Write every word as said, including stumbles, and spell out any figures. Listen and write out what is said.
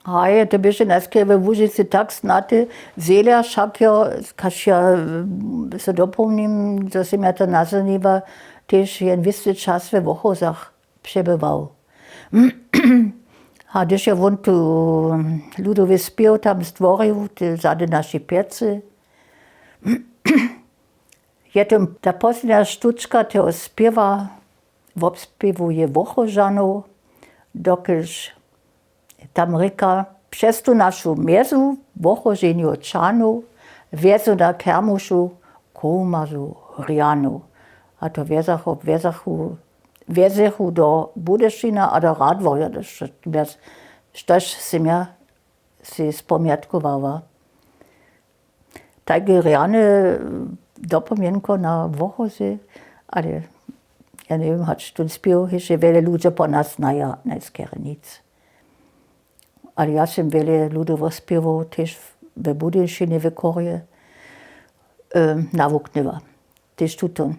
Haj, to běše najskerje we Łužicy tak znaty zelja wšakjo, kaž ja se dopomnim, zo sym ja to nazhoniła, tež jen wěsty čas we Wochowzach přebywał. A hdyž je wón tu ludowy spěw tam stworił, te zady naši pjecy, je to ta poslednja štučka teho spěwa, wobspěwuje Wochožanow, dokelž tam rěka, přez tu našu mjezu Wochoženju čanow wjezu na kermušu komazu rjanow. A to wjezachu, wjezachu, wjezechu do Budyšina a do Radworja, štož sym ja sej spomjatkowała. Tajke rjane dopomjenko na Wochowzej, ale ja njewěm, hač tón spěw hišće wjele ludźo po nas znaja, najskerje nic. Ale ja sym wjele ludowych spěwow tež we Budyšinje w chórje nawuknyła. Tež tuton.